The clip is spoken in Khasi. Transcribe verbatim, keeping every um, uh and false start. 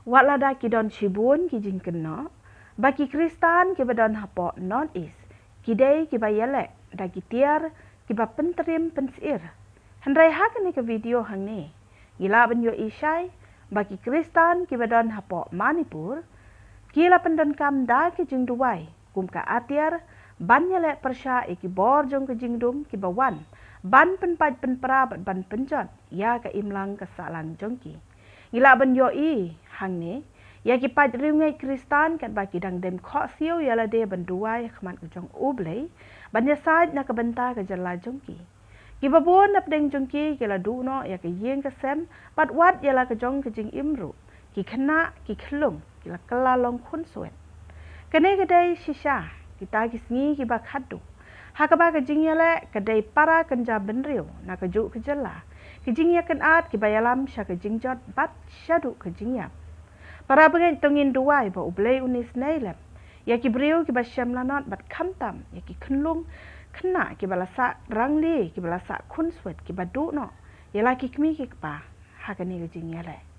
Wat lada ki don shibun ki jingkynnoh ba ki Khristan kiba don hapoh North East ki dei kiba ïaleh da ki tiar kiba pyntriem pynsyier, hynrei ha kane ka video hangne ngi lah ban ïohi shai ba ki Khristan kiba don hapoh Manipur ki la pyndonkam da ki jingduwai kum ka atiar ban ïaleh pyrshah ïa ki bor jong ka jingdum kiba wan ban pynpait pynpra bad ban pynjot ïa ka imlang ka sahlang jong ki. Ngi lah ban ïohi hangne ïa ki paid riewngeit Khristan katba ki dang dem khohsiew ïa lade ban duwai ha khmat ka jong U Blei ban ïasaid na ka bynta ka jylla jong ki. Kiba bun napdeng jong ki ki la duh noh ïa ka ïing ka sem bad wat ïa la ka jong ka jingim ruh. Ki khynnah ki khyllung ki la kylla long khunswet. Kane ka dei shisha kita ki sngi kiba khatduh ha kaba ka jingïaleh ka dei para kynja bynriew na kajuh ka jylla, ki jingïakynad kiba ïalam sha ka jingjot bad shaduh ka jingïap. Para bangeit, to ngin duwai ba U Blei un isynei lem ïa ki briew kiba shem lanot bad khamtam ïa ki khyllung khynnah kiba la sah rangli, kiba la sah khunswet, kiba duh noh ïa la ki kmie ki kpa ha kane ka jingïaleh.